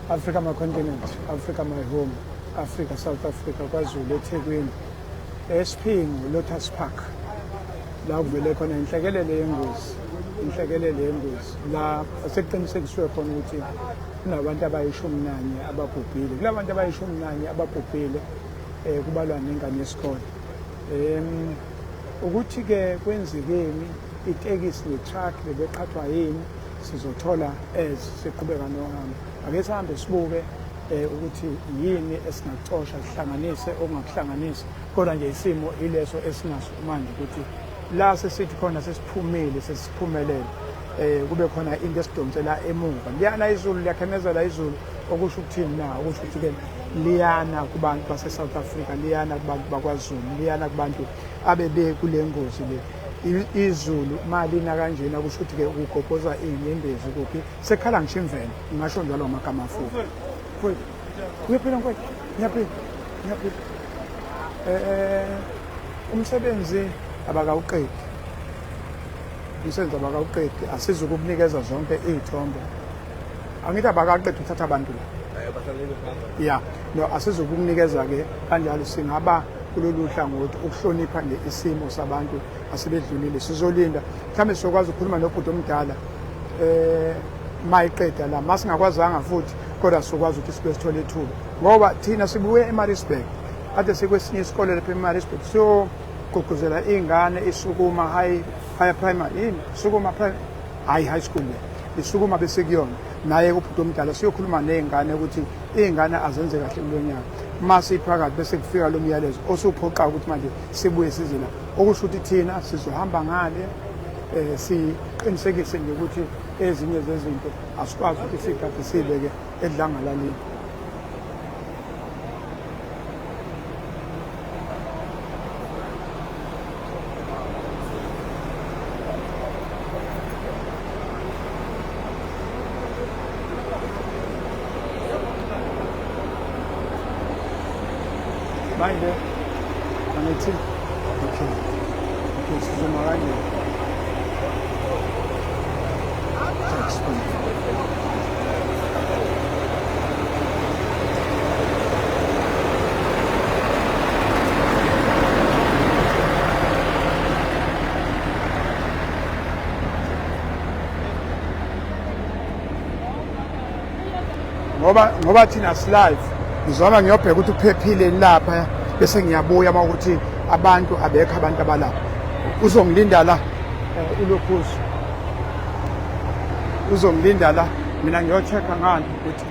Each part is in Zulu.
Africa my continent, Africa my home, Africa South Africa, KwaZulu, eThekwini, eSiphingo, Lotus Park, la kuvele khona inhlekelele yengozi, inhlekelele yengozi la sekuqinisekisiwe khona ukuthi kunabantu abayi-11 ababhubhile. Kulabantu abayi-11 ababhubhile kubalwa nengane yesikole. Ukuthi ke kwenzekeni, itekisi ne-truck bebeqhathwa yini, sizothola as siqhubeka nohambo. Ake sihambe sibuke ukuthi yini esingakucosha, sihlanganise okungakuhlanganisa, kodwa nje isimo ileso esinaso manje, ukuthi la sesithi khona sesiphumile, sesiphumelele, kube khona into esidonsela emuva. Liyana izulu, liyakhemezela izulu, okusho ukuthini na? Okusho ukuthi-ke liyana kubantu base-South Africa, liyana kubantu bakwaZulu, liyana kubantu abebe kule ngozi le. Izulu malina kanjena kusho ukuthi-ke kugobhoza iy'nyembezi kuphi, sekhala ngisho imvelo, ngingasho njalo ngamagama afuthi. Mfowethu, uyaphila mfowethu? Ngiyaphila, ngiyaphila. Umsebenzi abakawuqedi, umsebenzi abakawuqedi, asizukukunikeza zonke iy'thombe. Angithi abakaqedi ukuthatha abantu la. Ya, no, asizukukunikeza-ke kanjalo. Singaba kulolu hlangothi ukuhlonipha nje isimo sabantu asebedlulile. Sizolinda, mhlawumbe sizokwazi ukukhuluma nobhuti omdala mayiqeda la. Masingakwazanga futhi, kodwa sizokwazi ukuthi sibe sithole ithuba, ngoba thina sibuye eMaritzburg, kade sikwesinye isikole lapha eMaritzburg, siyogqugquzela iy'ngane iSukuma High, Higher Primary, yini Sukuma Primary, hhayi high school le, iSukuma besekuyona naye ubhuti omdala, siyokhuluma ney'ngane ukuthi iy'ngane azenze kahle kulo nyaka. Masiphakathi bese kufika lo myalezo osuphoqa ukuthi manje sibuye size la, okusho ukuthi thina sizohamba ngale siqinisekise nje ukuthi ezinye zezinto asikwazi ukuthi sikade sibeke edlangalaleni. Manje angithi okay, sizoma kanje. Tax. Ngoba thina silive, ngizoma ngiyobheka ukuthi uphephile lapha, bese ngiyabuya uma ukuthi abantu abekho, abantu abalapha. Uzongilinda la, ulokhuzo uzongilinda la, mina ngiyo-check-a ngani ukuthi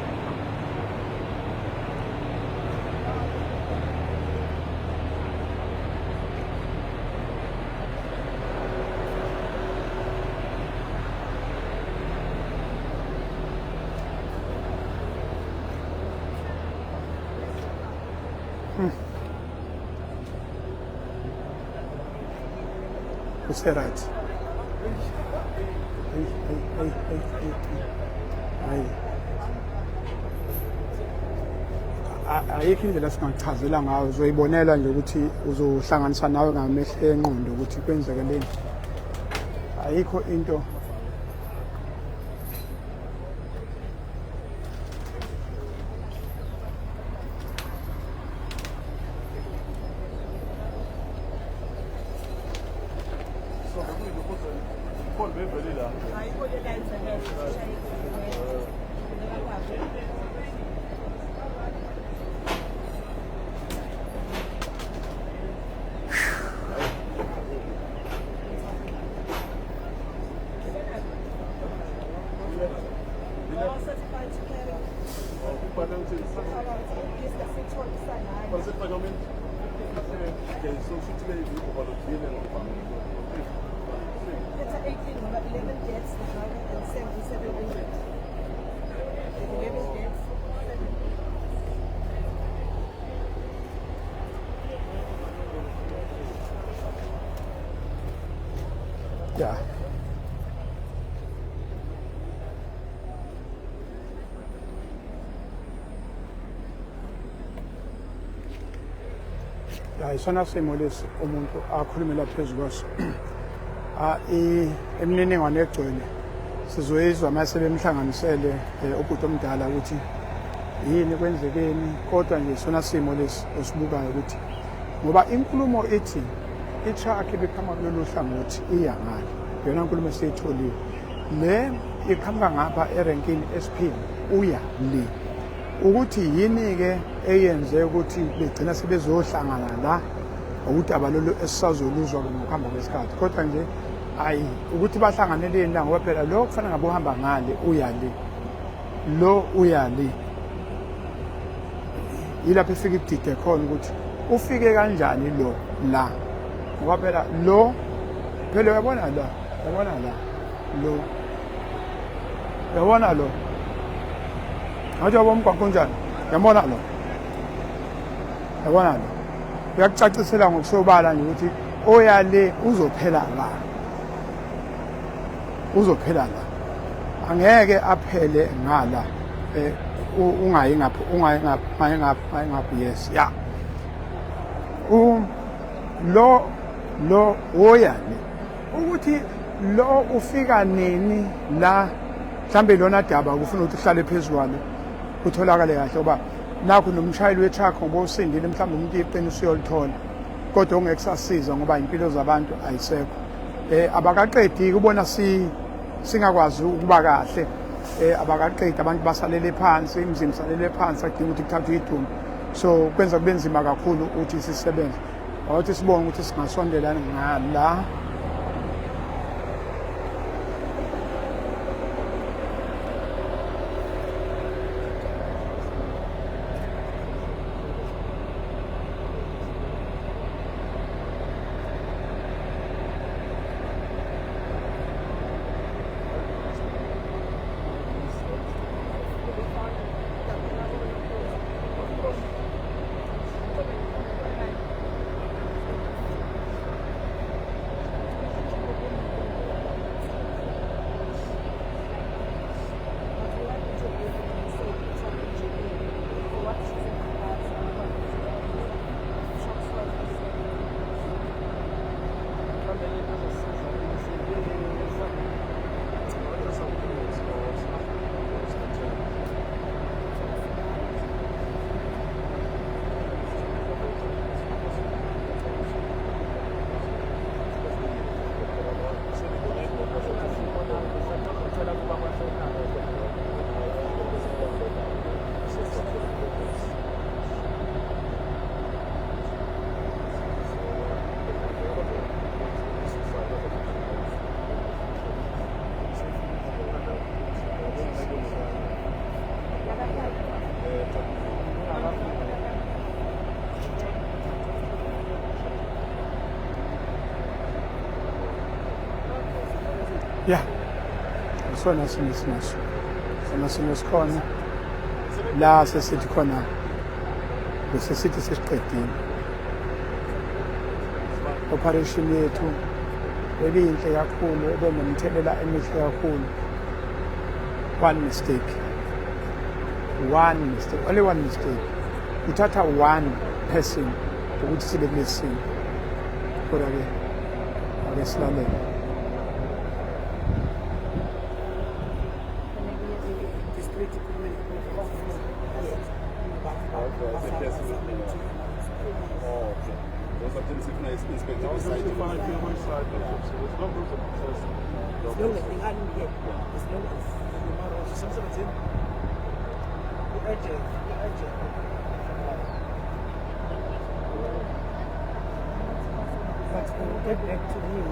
use-right. Hey, hey, hey, hey, hey, hayi, ayikho indlela esingachazela ngayo, uzoyibonela nje ukuthi uzohlanganisa nawe ngamehlo engqondo ukuthi kwenzekeleni. Ayikho into. It's 18, 11 deaths, the driver, and 77 injured. 11 deaths, 7. Ya. Ya, isona simo lesi umuntu akhulumela phezu kwaso. Ah, imininingwane egcwele sizoyizwa uma sebemhlanganisele ubhuti omdala ukuthi Yini kwenzekeni, kodwa nje sona simo lesi osibukayo ukuthi ngoba inkulumo ithi i-truck ibiqhamuka kulolu hlangothi iya ngale, iyona nkulumo esiyitholile le iqhamuka ngapha erenkini esiphini uya le, ukuthi yini-ke eyenze ukuthi begcina sebezohlangana la, udaba lolu esisazoluzwa-ke ngokuhamba kwesikhathi. Kodwa nje ayi ukuthi bahlanganeleni la, ngoba phela lo kufanele ngabe uhamba ngale uya le, lo uya le, yilapho efika ikudide khona ukuthi ufike kanjani lo la, ngoba phela lo phela uyabona la, uyabona la lo, uyabona lo, ngathi uyabona umgwaqo unjani, uyabona lo, uyabona lo, uyakucacisela ngokusobala nje ukuthi oya le uzophela la, uzophela la, angeke aphele ngala. Ungayi ngapha, ungayi ngapha, ungayi ngapha, ungayi ngapha. Yes, ya, lo lo oya le, ukuthi lo ufika nini la, mhlambe lona daba kufuna ukuthi uhlale phezu kwalo kutholakale kahle, ngoba nakho nomshayeli we-truck ngoba usindile, mhlawumbe umuntu iqiniso uyolithola, kodwa ongeke kusasiza ngoba impilo zabantu ayisekho. Abakaqedi kubona singakwazi ukuba kahle, abakaqedi, abantu basalele phansi, imizimba isalele phansi, adinga ukuthi kuthathwe idumbu, so kwenza kube nzima kakhulu ukuthi sisebenze. Awuthi sibonge ukuthi singasondela ngala. Ya, isona simo esinaso, sona simo esikhona la sesithi khona bese sithi sesiqedile operation yethu ebiyinhle kakhulu, ebenomthelela emihle kakhulu. One mistake, one mistake, only one mistake, kuthatha one person ukuthi sibe kulesi simo. Kodwa-ke ake silalele. But we'll get back to you.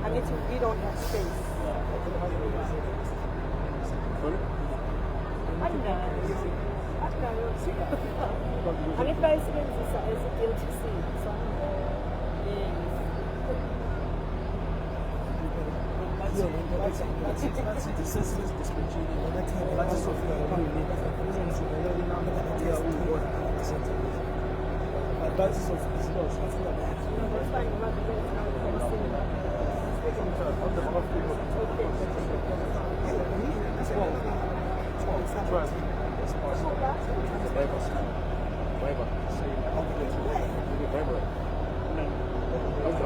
I mean, we don't have space. Anayo. Angithi bayisebenzisa as i-DLTC. So, yes. No, that's fine. Ngoba vele it's now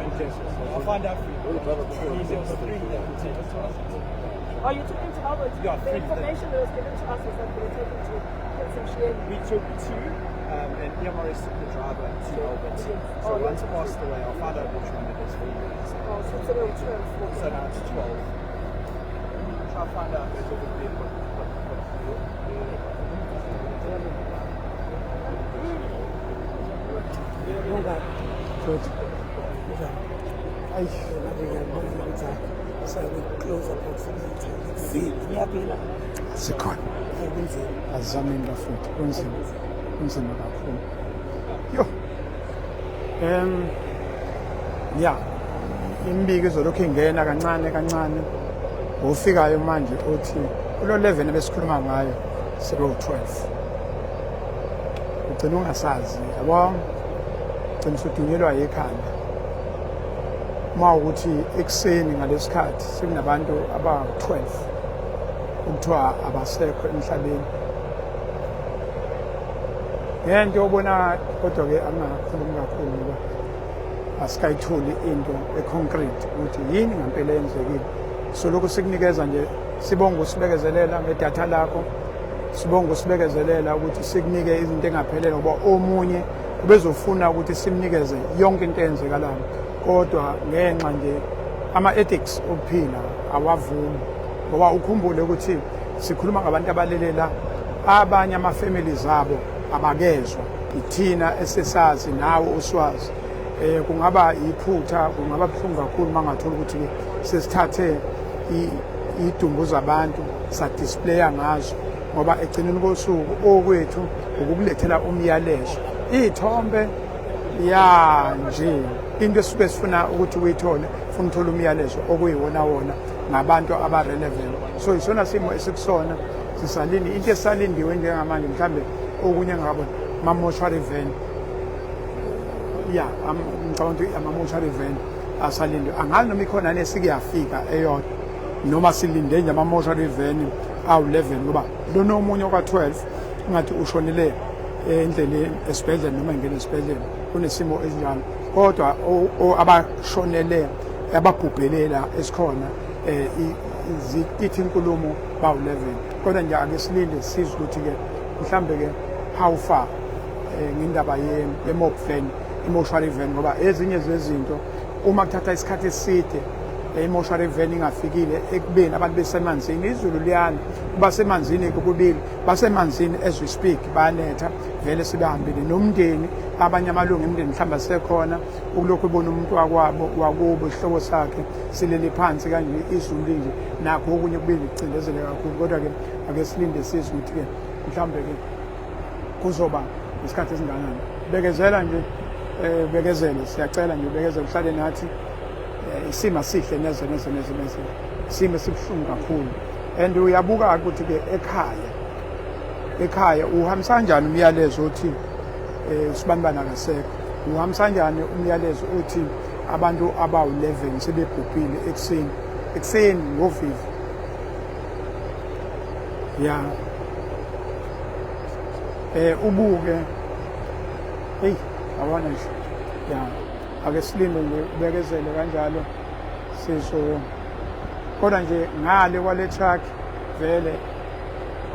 Okay. Okay, I'll find out for you. There was three that were taken. Oh, you took them to Albert? Yeah, The three. information that was given to us was that they were taken to Prince Mshiyeni. We took two, and EMRS took the driver to Albert. So Oh, yeah. one's passed away. I'll find out which one it is for you guys. Oh, so there were two and four. So now it's 12. Try to find out who's over there. What, Good. Ayi, Closer proximity. Ngiyaphila. Sikhona. Kunzima. Azameni bafowethu, kunzima. Kunzima kakhulu. Yo. Ya. Imibiko izolokhu ingena kancane kancane. Ofikayo manje uthi kulo 11 ebesikhuluma ngayo sebe 12. Ugcina ungasazi, yabo? Ugcina usudunyelwa yikhanda. Uma ukuthi ekuseni ngalesikhathi sekunabantu aba-12 okuthiwa abasekho emhlabeni. Ngento obona, kodwa-ke angingakhulumi kakhulu ngoba asikayitholi into e-concrete ukuthi yini ngempela eyenzekile. So lokhu sikunikeza nje, sibonga usibekezelela ngedatha lakho, sibonga usibekezelela ukuthi sikunike izinto engaphelele, ngoba omunye ubezofuna ukuthi simnikeze yonke into eyenzekalayo, kodwa ngenxa nje ama-ethics okuphila awavumi, ngoba ukhumbule ukuthi sikhuluma ngabantu abalelela abanye ama-families abo abakezwa, ithina esesazi nawe uswazi. Kungaba iphutha, kungaba buhlungu kakhulu mangathola ukuthi sesithathe idumbu zabantu sadisplaya ngazo, ngoba egcineni kosuku okwethu ukukulethela umyalezo, iy'thombe ya nje into esuke sifuna ukuthi uyithole, funa uthole umyalezo okuyiwona wona ngabantu aba-relevant. So isona simo esikusona, sisalindi into esalindiwe njengamanje. Mhlambe okunye ngabona ama-mortuary van, ya, ngicabanga ukuthi ama-mortuary van asalindiwe. Angazi noma ikhona nesikuyafika eyodwa noma silinde nje ama-mortuary van awu-11, ngoba lona omunye oka-12 ngathi ushonile endleleni esibhedlela noma engena esibhedlela, kunesimo esinjalo. Kodwa abashonele, ababhubhelela esikhona, ithi inkulumo bawu-11, kodwa nje ake silinde sizwe ukuthi-ke mhlambe-ke how far ngendaba ye-morgue van, i-mortuary van, ngoba ezinye zezinto uma kuthatha isikhathi eside i-mortuary van ingafikile, ekubeni abantu besemanzini, izulu liyana, basemanzini kubili, basemanzini as we speak, bayanetha vele, sebehambile nomndeni, abanye amalungu emndeni mhlawumbe asekhona ukulokhu ebona umuntu wakwabo, wakubo, isihlobo sakhe silele phansi kanje, izulu linje, nakho okunye kubili kucindezele kakhulu. Kodwa-ke ake silinde sizwe ukuthi-ke mhlawumbe-ke kuzoba isikhathi esingakanani. Bekezela nje, bekezele, siyacela nje bekezele, uhlale nathi. Isimo asihle neze neze neze neze, isimo esibuhlungu kakhulu. And uyabuka ukuthi-ke ekhaya uhambisa kanjani umyalezo uthi usibanibani akasekho, uhambisa kanjani umyalezo uthi abantu abawu-11 sebebhubhile ekuseni ekuseni ngovivi ya. Ubuke, hey, yabona nje, ya, ake silinde nje, ubekezele kanjalo, sizo. Kodwa nje ngale kwale truck vele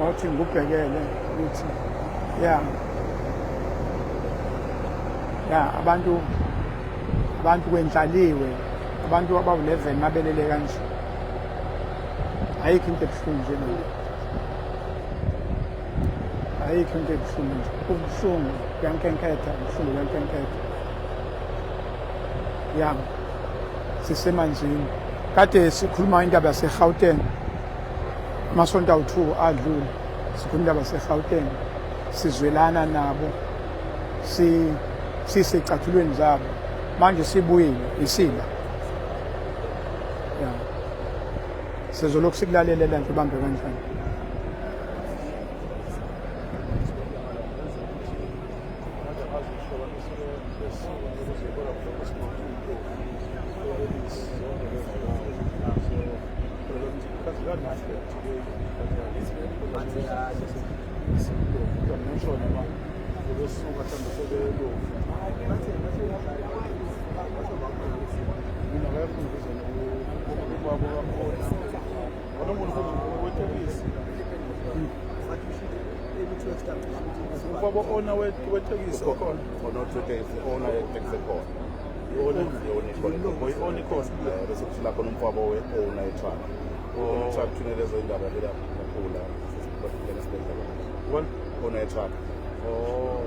wathi ngubhekele ukuthi ya abantu kwendlaliwe, abantu abawu-11 mabelele kanje, ayikho into ebuhlungu nje nale, ayikho into ebuhlungu nje, kubuhlungu, kuyankenketha, kubuhlungu, kuyankenketha. Ya, sisemanzini. Kade sikhuluma indaba yaseGauteng amasonto awu-2 adlule, sikhuluma indaba yaseGauteng, sizwelana nabo, si sisecathulweni zabo. Manje sibuyile isila, ya, sizolokhu sikulalela nje, ubambe kanjani. Ubaba owner wetekisi okhona. Owner wetekisi, owner yetekisi ekhona. I-owner ikhona. I-owner ikhona. Bese kuthi la khona umfowabo we-owner ye-truck. Owner ye-truck thunele lezo indaba vele yaphula esibhedlela. One. Owner ye-truck. Oh.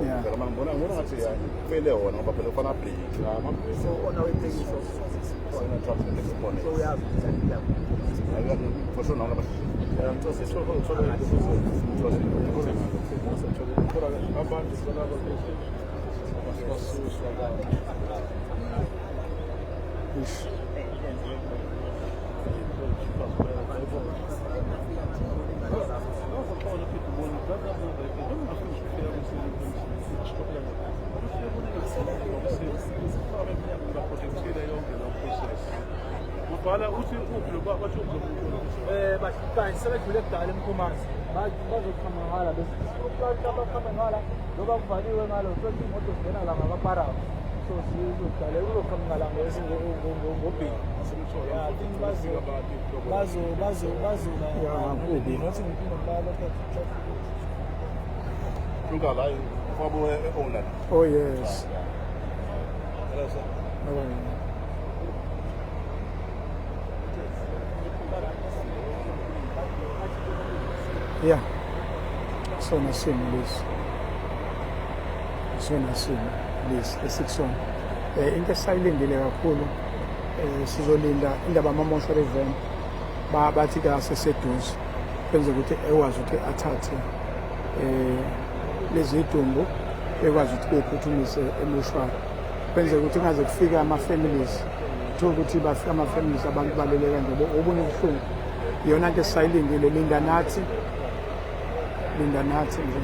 Yeah. Phela ngibona ngathi kufele wona ngoba phela ufana break. Ama-break. So owner wetekisi. Owner truck netekisi khona. So uyazi ukuthi yeah. For sure noma Yeah, ngicela sithole abantu balaba basuswa la. Ish. Ubhala uthi uphi lo baba bathi uphi lo muntu? Bahlukane sebedlule kudala eMkhomazi. Bazoqhamuka ngala bese abaqhamuka ngala ngoba kuvaliwe ngalo thola imoto zingena la ngakaparawo. So sizodala kuzoqhamuka la ngobheki. Yeah, I think bazo bazo bazo bazo Yeah, kubi. Nothi ngiphinde ngibala traffic. Luka la umfowabo we-owner. Oh yes. Hello sir. Oh, yeah. Yeah. Sona simo lesi. Sona simo lesi esikusona. Into esayilindile kakhulu sizolinda indaba ama-mortuary van bathi ke aseseduze kwenze ukuthi ekwazi ukuthi athathe lezi dumbu ekwazi ukuthi bephuthumise emoshwari kwenze ukuthi kungaze kufike ama-families kuthiwa ukuthi bafike ama-families abantu baleleka nje obunye ubuhlungu. Iyona nto esisayilindile. Linda nathi, linda nathi nje.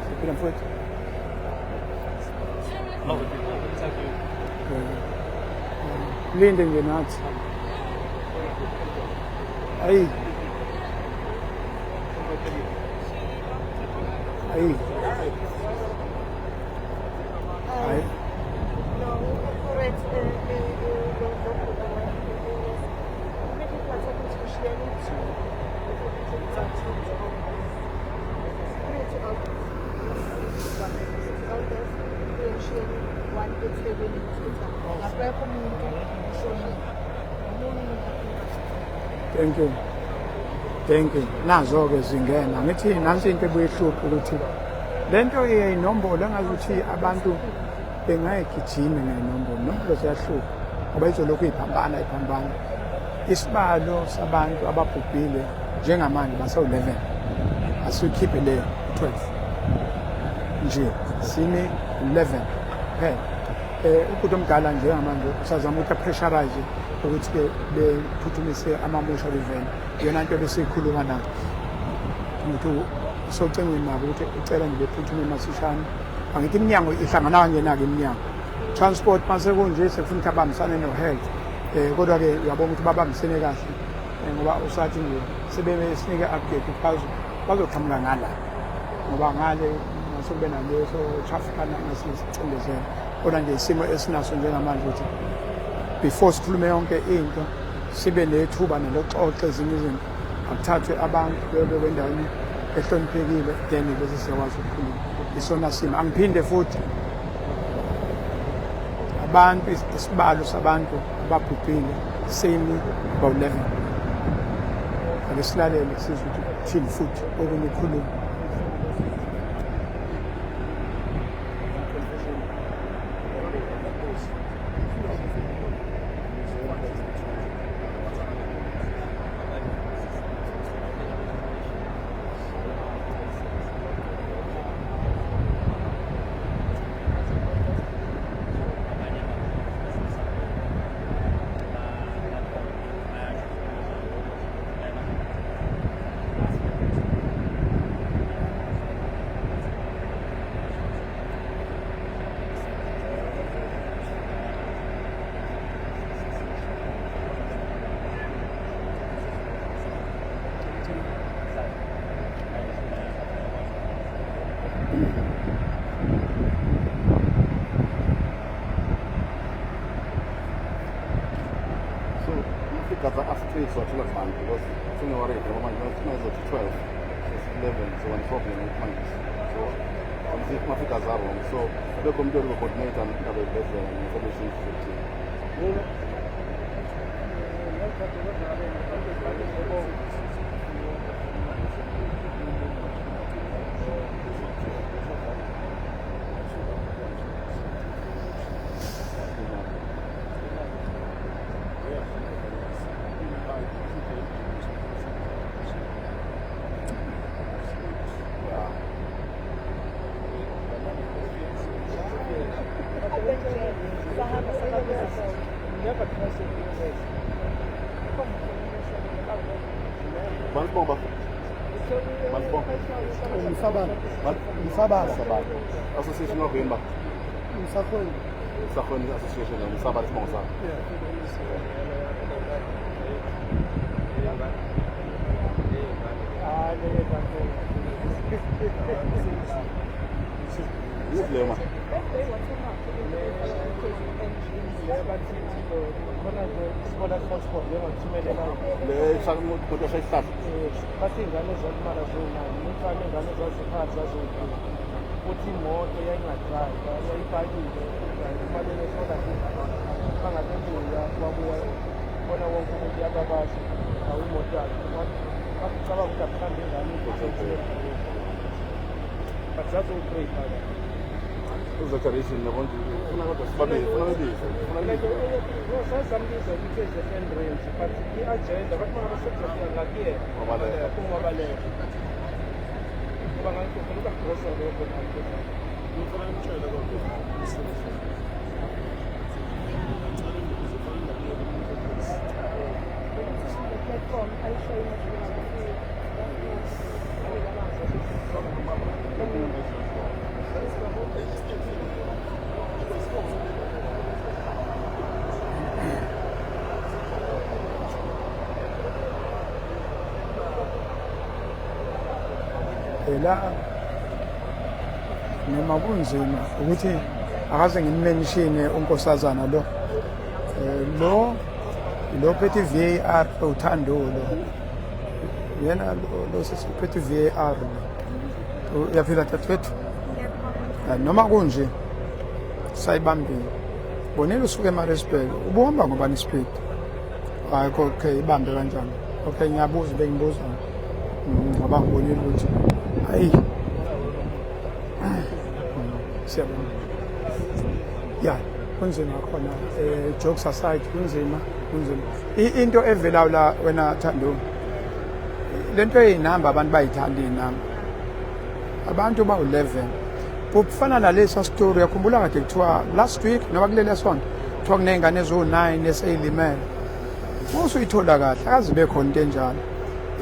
Siphila mfowethu. Linde nje nathi. Ayi. Ayi. Ayi. No, correct. One eThekwini hospital. Akekho umuntu oshonile. Omunye umuntu. Thank you. Thank you. Nazo-ke zingena. Ngithi nansi into ebuye ihluphe ukuthi le nto yey'nombolo engazuthi abantu bengayigijimi ngey'nombolo. Nombolo ziyahlupha ngoba izolokhu iphambana iphambana. Isibalo sabantu ababhubhile njengamanje basewu-11. Asikhiphe le 12. Nje sime 11 phela. Ubhuti omdala njengamanje usazama ukuthi a-pressurize ukuthi ke bephuthumise ama-mortuary van. Iyona nto ebesiyikhuluma nabo ukuthi usocingweni nabo ukuthi ucela nje bephuthume masishane. Angithi iminyango ihlangana kanjena-ke iminyango. Transport mase kunje sekufuna ukuthi abambisane no-health. Kodwa-ke uyabona ukuthi babambisene kahle ngoba usathi nje sebesinike update ukuthi bazoqhamuka ngala ngoba ngale ngase kube naleso traffic angasicindezela. Kodwa nje isimo esinaso njengamanje ukuthi before sikhulume yonke into sibe nethuba nalokuxoxa ezinye izinto, akuthathwe abantu beyobekwa endaweni ehloniphekile, then bese siyakwazi ukukhuluma. Isona simo. Angiphinde futhi abantu isibalo sabantu ababhubhile semi about 11. Ake silalele sizwe ukuthi kuthini futhi okunye ukukhuluma. Ama-fix wathola kubani because sene-worried ngoba manje mayizothi 12 11, so one problem ukuthi manje so ama-figures are wrong, so abekho umuntu ozocoordinate indaba yezibhedlela ne-information sizothini. Sahamba sababuza sonke. Never trust it. Bantu bonke bantu bonke. Msabala. Msabala. Msabala. Association of yini ba? Msakhweni. Msakhweni Association, Msabala isibongo sakho. Yiphi leyo ma? Le shaka umuntu oshaya isihlahla. Bathi iy'ngane zalimala ziwu-9, umfana iy'ngane zaziphansi zaziwu-3, futhi imoto yayingadrayiva, yayipakile uma bebefona bangabe buya wabuya bona wonke umuntu yababaza awu imoto yakhe bacabanga ukuthi akuhambe ingane but zaziwu-3 phakathi. Exaggeration yabo nje ufuna kodwa sibabize, ufuna bebize, ufuna bebize. Sazambiza i-KZN Range, but i-agenda bathi uma ngabe sekuzofika ngakuyena Wabaleka. Wabaleka ngoba ngangifuna ukugrosa lokho nakho. Ngifuna ngimtshele kodwa. Platform ayishoyo imali. La noma kunzima ukuthi akaze ngimmenshine unkosazana lo, lo lo phethe i-VAR, uThando lo, yena lo sesiphethe i-VAR lo. Uyaphila dadewethu? Noma kunje sayibambile bonile usuke eMaritzburg ubuhamba ngobani speed? Hayi, okay, ibambe kanjani? Okay, ngiyabuza, bengibuza ngoba ngibonile ukuthi hayi, siyabonga. Ya, kunzima khona. Jokes aside, kunzima, kunzima. Into evelayo la wena Thando, lento eyinamba, abantu bayithanda iy'namba, abantu bawu-11 kufana nalesa story. Uyakhumbula kade kuthiwa last week noma kuleli sonto kuthiwa kuney'ngane eziwu-9 esey'limele? Usuyithola kahle, akaze ibe khona into enjalo.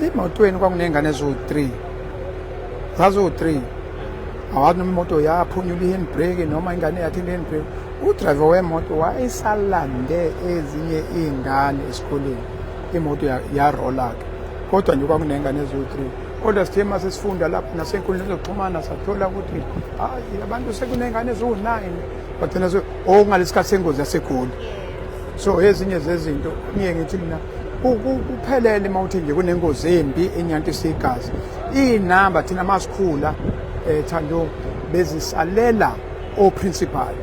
Emotweni kwakuney'ngane eziwu-3, zaziwu-3. Awazi noma imoto yaphunyula i-handbrake noma ingane yathi i-handbrake. Udrayiva wemoto wayesalande ezinye iy'ngane esikoleni, imoto yarola-ke, kodwa nje kwakuney'ngane eziwu-3. Kodwa sithe uma sesifunda lapho nasey'nkundleni zokuxhumana sathola ukuthi hayi, abantu sekuney'ngane eziwu-9 bagcina okungalesi sikhathi sengozi yaseGoli. So ezinye zezinto ngiye ngithi mina kuphelele uma uthi nje kunengozi embi enyantisa igazi, iy'namba thina masikhula, Thando, bezisalela o-principal.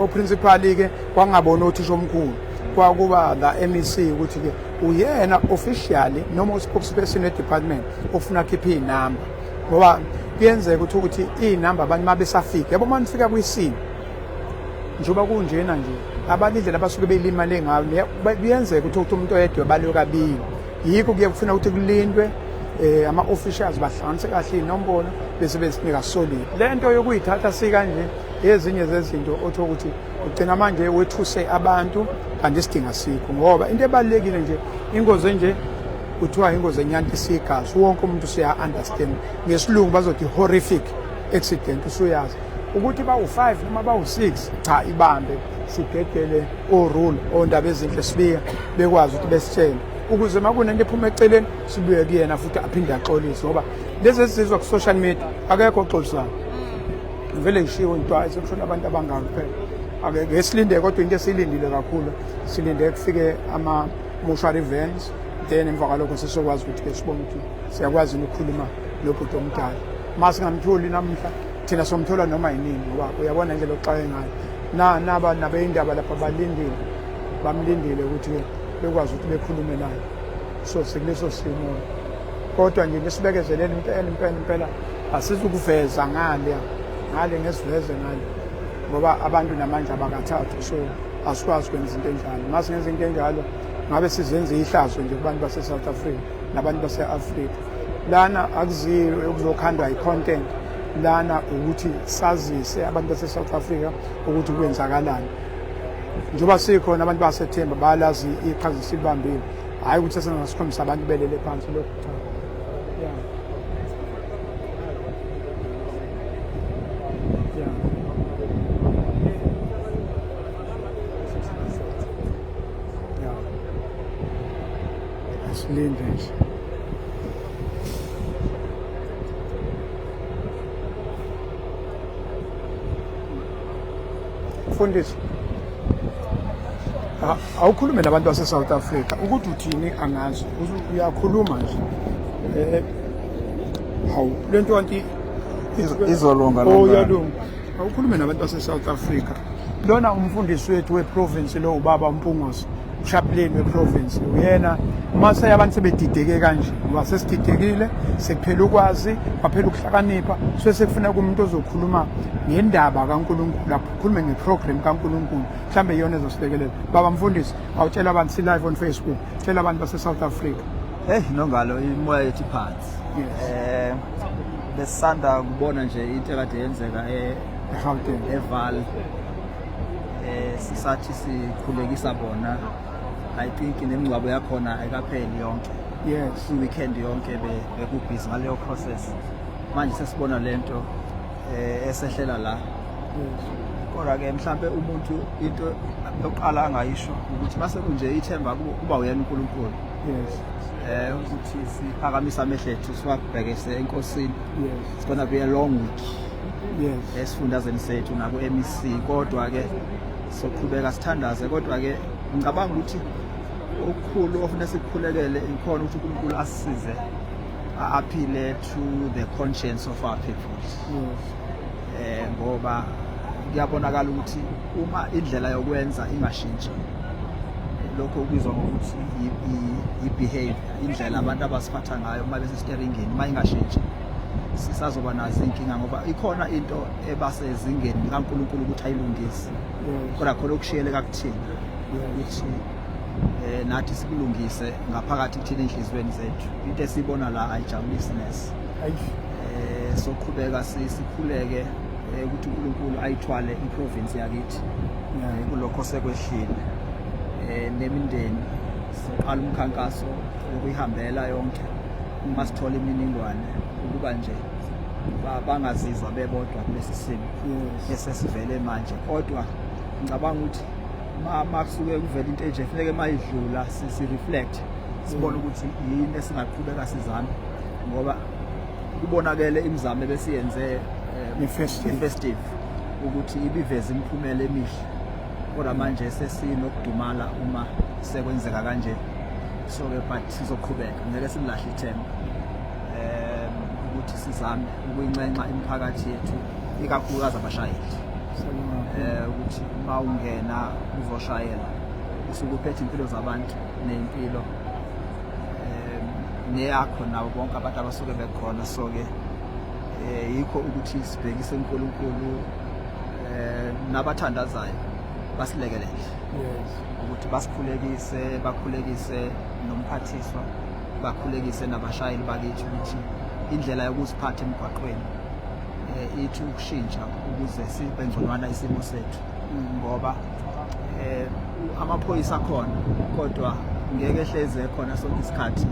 O-principal-ke kwangabona othisha omkhulu, kwakuba la MEC ukuthi-ke uyena officially noma u-spokesperson we-department ofuna akhiphe iy'namba, ngoba kuyenzeka ukuthi iy'namba abanye uma besafika, yabo, uma nifika kwisimo njengoba kunjena nje, abantu indlela abasuke belimale ngayo, kuyenzeka ukuthi umuntu oyedwa balwe kabili. Yikho kuye kufuna ukuthi kulindwe ama-officials bahlanganise kahle iy'nombolo bese besinika solid. Le nto yokuyithatha sikanje ezinye zezinto otho ukuthi ugcina manje wethuse abantu, kanti isidinga asikho, ngoba into ebalulekile nje, ingozi enje kuthiwa ingozi enyantisa igazi, wonke umuntu usuya-understand. Ngesilungu bazothi horrific accident. Usuyazi ukuthi bawu-5 noma bawu-6. Cha, ibambe sigedele o-rule ondaba ezinhle sibiya bekwazi ukuthi besitshele ukuze uma kunento ephuma eceleni sibuye kuyena futhi aphinde axolise, ngoba lezi ezizwa ku-social media akekho oxolisayo, vele ngishiwo into hayi sekushona abantu abangaki kuphela. Ake silinde, kodwa into esiyilindile kakhulu, silinde kufike ama-mortuary vans. Then emva kwalokho sesizokwazi ukuthi-ke sibone ukuthi siyakwazi yini ukukhuluma nobhuti omdala. Uma singamtholi namuhla, thina somthola noma yinini, ngoba uyabona indlela oxake ngayo. Na naba nabeyindaba lapha balindile, bamlindile ukuthi-ke bekwazi ukuthi bekhulume naye. So sikuleso simo. Kodwa nje nisibekezelele impela impela impela, asizukuveza ngale ngale, ngesiveze ngale, ngoba abantu namanje abakathathwa, so asikwazi ukwenza into enjalo. Uma singenza into enjalo, ngabe sizenza ihlazo nje kubantu base-South Africa nabantu base-Afrika. Lana akuziwe ukuzokhandwa i-content, lana ukuthi sazise abantu base-South Africa ukuthi kwenzakalani. Njengoba sikhona abantu basethemba bayalazi iqhaza esilibambile, hhayi ukuthi sesingasikhombisa abantu belele phansi lokhu. Cha. Yeah. Yeah. Yeah. Asilinde nje. Mfundisi, awukhulume nabantu base-South Africa ukuthi uthini, angazi, uyakhuluma nje. Hawu, lento kanti Izolunga. Oh, iyalunga. Awukhulume nabantu base-South Africa. Lona umfundisi wethu we-province lo, ubaba uMpungose, uchaplain we-province uyena. Mase abantu sebedideke kanje, ngoba sesididekile, sekuphela ukwazi, kwaphela ukuhlakanipha, so sekufuneka umuntu ozokhuluma ngendaba kaNkulunkulu, akhulume ngeprogram kaNkulunkulu, mhlambe iyona ezosilekelela. Baba mfundisi, awutshela abantu, si-live on Facebook, tshela abantu base-South Africa. Hey Nongalo, imoya yethu phansi. Besanda kubona nje into ekade yenzeka eGauteng, eVaal. Sisathi sikhulekisa bona. I think nemingcwabo yakhona ayikapheli yonke. I-weekend yonke bekubhizi ngaleyo process. Manje sesibona lento esehlela la. Kodwa ke mhlambe umuntu into yokuqala angayisho ukuthi mase kunje ithemba kuba uyena uNkulunkulu. Ukuthi siphakamisa amehlo ethu siwabhekise eNkosini. It's gonna be a long week. Esifundazweni sethu naku MEC, kodwa ke soqhubeka sithandaze. Kodwa ke ngicabanga ukuthi okukhulu ofuna sikukhulekele ikhona ukuthi uNkulunkulu asisize appeal to the conscience of our people. Ngoba kuyabonakala ukuthi uma indlela yokwenza ingashintshi, lokho kubizwa ngokuthi i-behavior, indlela abantu abasiphatha ngayo uma besesteringini, uma ingashintshi sisazoba nazo inkinga, ngoba ikhona into ebasezingeni likaNkulunkulu ukuthi ayilungise, kodwa khona okushiyeleka kuthina ukuthi nathi sikulungise ngaphakathi kuthina enhliziyweni zethu. Into esiyibona la ayijabulisi neze. Soqhubeka sikhuleke ukuthi uNkulunkulu ayithwale iprovince yakithi kulokho sekwehlile, nemindeni siqala umkhankaso wokuyihambela yonke uma sithola imininingwane, ukuba nje bangazizwa bebodwa kulesi simo esesivele manje. Kodwa ngicabanga ukuthi ma kusuke kuvela into enje, funeke mayidlula si reflect, sibone ukuthi yini esingaqhubeka sizame, ngoba kubonakele imizamo ebesiyenze nge-festive ukuthi ibiveze imiphumela emihle, kodwa manje sesinokudumala uma sekwenzeka kanje. So ke but sizoqhubeka, ngeke silahle ithemba ukuthi sizame ukuyinxenxa imiphakathi yethu, ikakhulukazi abashayeli, ukuthi uma ungena uzoshayela usuke uphethe impilo zabantu nempilo neyakho nabo bonke abantu abasuke bekhona. So ke yikho ukuthi sibhekise uNkulunkulu, nabathandazayo basilekelele ukuthi basikhulekise, bakhulekise nomphathiswa, bakhulekise nabashayeli bakithi, ukuthi indlela yokuziphatha emgwaqweni ithi ukushintsha ukuze sibe ngconwana isimo sethu, ngoba amaphoyisa akhona, kodwa ngeke ehleze khona sonke isikhathi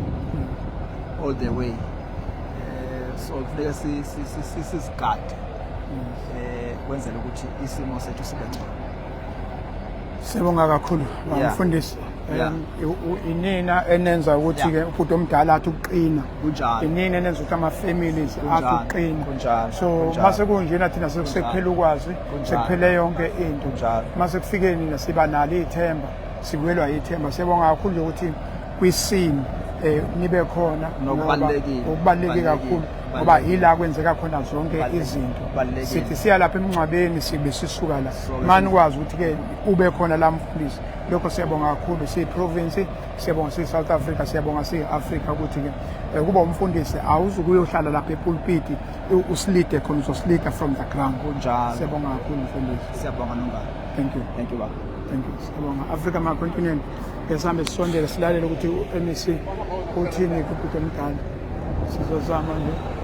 all the way. So kufuneka sizigade kwenzela ukuthi isimo sethu sibe ngcono. Sibonga kakhulu, mfundisi. Inina enenza ukuthi ke ubhuti omdala athi ukuqina. Kunjalo. Inina enenza ukuthi ama families athi ukuqina. Kunjalo. So mase kunjena thina sekuphela ukwazi, sekuphele yonke into. Kunjalo. Mase kufike nina siba nalo ithemba, sibuyelwa ithemba. Siyabonga kakhulu ukuthi kwisini Nibe khona Nokubalulekile. Okubaluleke kakhulu ngoba yila kwenzeka khona zonke izinto. Sithi siya lapha emngcwabeni sibe sisuka la. Mani ukwazi ukuthi ke ube khona la mfundisi. Lokho siyabonga kakhulu siyi-province, siyabonga siyi-South Africa, siyabonga siyi-Africa ukuthi ke kuba umfundisi awuzukuyohlala lapha epulpiti usilide khona, uzosilida from the ground. Kunjalo. Siyabonga kakhulu mfundisi. Siyabonga Nongalo. Thank you. Thank you baba. Thank you. Siyabonga. Africa ma continent. Ke sihambe sisondele silalele ukuthi u-MEC uthini kubhuti omdala. Sizozama nje.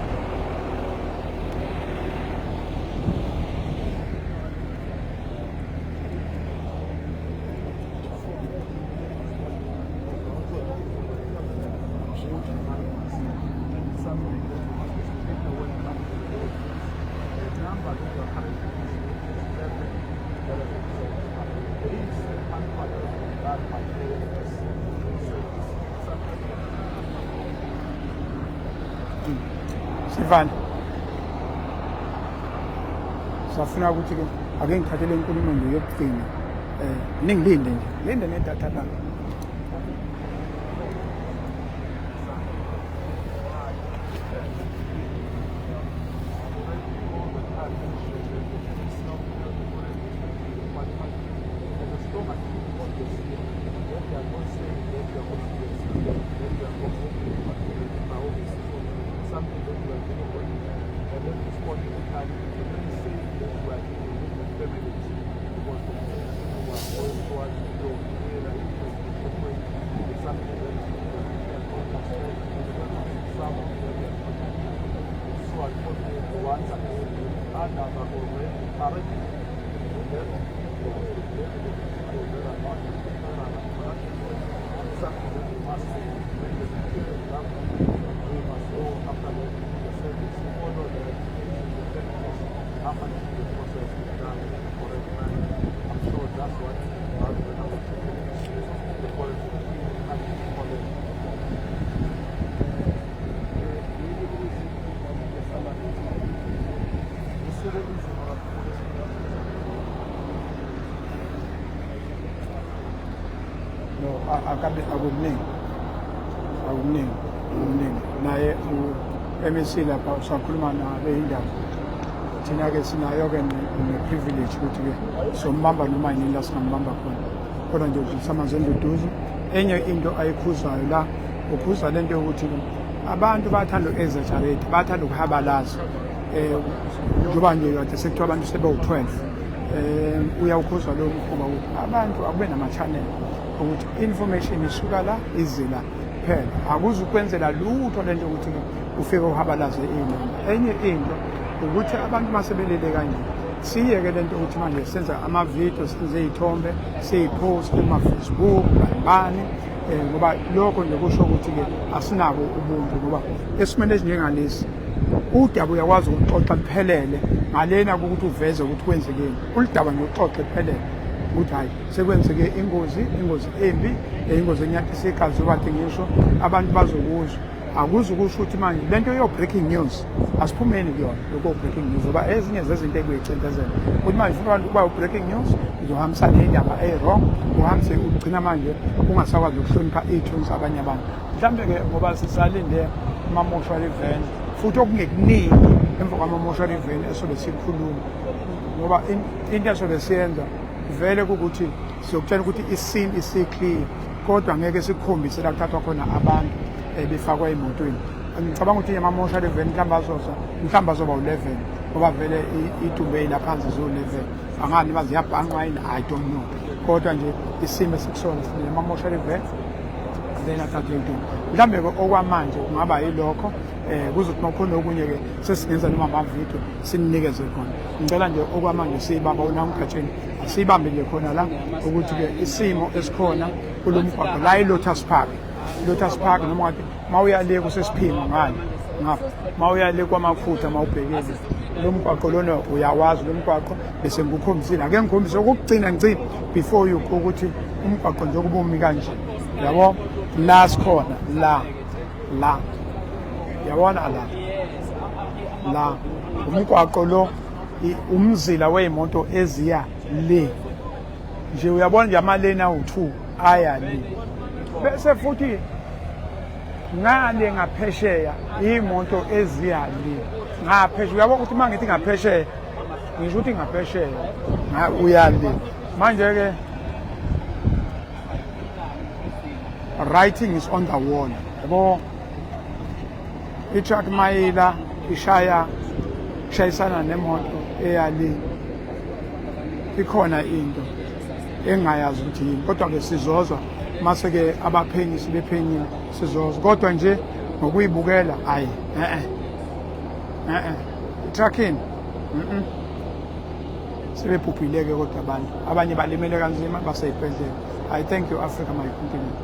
Sivana. Safuna ukuthi ke ake ngithathele inkulumo nje yokugcina. Ningilinde nje. Linde nedatha lakho. No, akabe akukuningi. Akukuningi, akukuningi. Naye u-MEC lapha usakhuluma nabe indaba. Thina ke sinayo ke ne-privilege ukuthi ke sombamba noma yini la singambamba khona. Kodwa nje udlulisa amazwi enduduzo. Enye into ayikhuzayo la, ukhuza lento yokuthi abantu bathanda uku-exaggerate, bathanda ukuhabalaza. Njengoba nje kade sekuthiwa abantu sebewu-12. Uyawukhuza lowo mkhuba ukuthi abantu akube nama-channel ukuthi information isuka la ize la phela. Akuzukwenzela lutho lento ukuthi ufike uhabalaze iy'namba. Enye into ukuthi abantu masebelele kanje siyeke lento ukuthi manje senza ama-video, senze iy'thombe, siyipost kuma-Facebook bani ngoba lokho nje kusho ukuthi-ke asinabo ubuntu, ngoba esimeni esinjengalesi udaba uyakwazi ukuxoxa luphelele ngalena ukuthi uveze ukuthi kwenzekeni. Uludaba nje uxoxe luphelele ukuthi hhayi sekwenzeke ingozi, ingozi embi, ingozi enyathisa igazi okade ngisho abantu bazokuzwa. Akuze ukusho ukuthi manje lento yo breaking news asiphumeni kuyona lokho breaking news, ngoba ezinye zezinto ekuyicindezela ukuthi manje ufuna abantu ukuba breaking news uzohambisa nendaba e-wrong, uhambise ugcina manje ungasakwazi ukuhlonipha iy'thunzi abanye abantu. Mhlawumbe-ke ngoba sisalinde ama-mortuary van, futhi okungekuningi emva kwama-mortuary van esobe sikhuluma, ngoba into esobe siyenza vele kukuthi siyokutshela ukuthi iscene isi-clear, kodwa ngeke sikukhombise la kuthathwa khona abantu befakwa emotweni. Ngicabanga ukuthi ama-mortuary van mhlawumbe azoza, mhlawumbe azoba u-11, ngoba vele idumbe ilaphansi ziwu-11. Angani baziyabhanqa yini, I don't know, kodwa nje isimo esikusona sinama-mortuary van then athathe idumbe. Mhlawumbe-ke okwamanje kungaba yilokho. Kuzothi uma kukhona okunye-ke sesingenza noma amavidiyo sininikeze khona. Ngicela nje okwamanje siyibamba unamkhatsheni, asiyibambe nje khona la ukuthi-ke isimo esikhona kulo mgwaqo la i-Lotus Park, Lotus Park, noma ngathi uma uya le kusesiphingo ngale ngapha, uma uya le kwamakhutha, uma ubhekile lo mgwaqo lona uyawazi lo mgwaqo, bese ngikukhombisile. Ake ngikhombise okokugcina ngicine before you go ukuthi umgwaqo njengoba umi kanje, yabo la sikhona la la, yabona la la umgwaqo lo, umzila wey'moto eziya le nje, uyabona nje amaleni awu-2 aya le, bese futhi Ngale ngaphesheya iy'moto eziya le ngaphesheya. Uyabo ukuthi uma ngithi ngaphesheya ngisho ukuthi ngaphesheya uya le. Manje-ke writing is on the wall, yabo. I-truck mayila ishaya ishayisana nemoto eyale, ikhona into engayazi ukuthi yini, kodwa-ke sizozwa mase-ke abaphenyi sebephenyile, sizozwa. Kodwa nje ngokuyibukela, hhayi, e-e, e-e, i-trucking Sebebhubhile-ke kodwa abantu, abanye balimele kanzima, basey'bhedlela. I thank you, Africa, my continent.